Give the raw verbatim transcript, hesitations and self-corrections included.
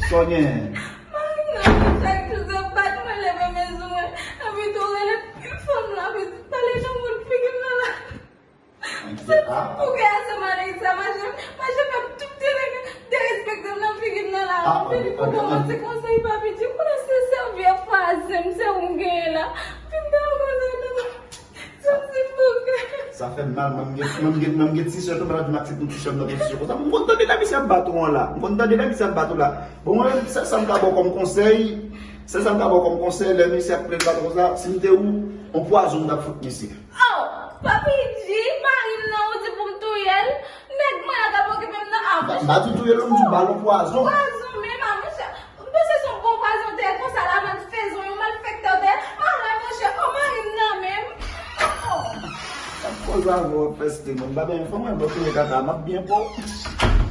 Sa w genyen? Mari m nan chak jou se bat mwen leve men sou mwen. Epi tou rele fanm la, epi pale nan moun figi m nan la. Pou gen ansanm avèk sa, mache, mache fè tout de, derespekte m nan figi m nan la. Vini pou kòmanse konsèy papi di, konnen se sèvi ak fwazen m, se ou m genyen la. Vin nan konsèy nan. Sa fè m mal, mwen m gen, mwen m gen, mwen m gen t-shirt, mwen m gen t-shirt nan pozisyon konsa. Mwen konn tande lè misye ap bat ou an la. Mwen konn tande lè misye ap bat ou la. Bon, mwen, sèl sa m ka ba w kòm konsèy, sèl sa m ka ba w kòm konsèy, lè misye ap plenn bat ou konsa, si m te ou, on pwazon m t ap fout misye. Oh, papi di, mari m nan, ou di pou m touye l. Nèg mwen an t ap okipe m nan. Ah, M pa di touye l, m di ba l on pwazon. Pwazon, men ma monchè. M panse se yon bon pwazon te konsa la, mal fezon, yon malfektè te. Ah, la, monchè, oh, mari m nan menm. Oh. Sa koz avè w ap fè stil, mwen m pa byen fè mwen, bon, touye kaka, m ap byen pran w.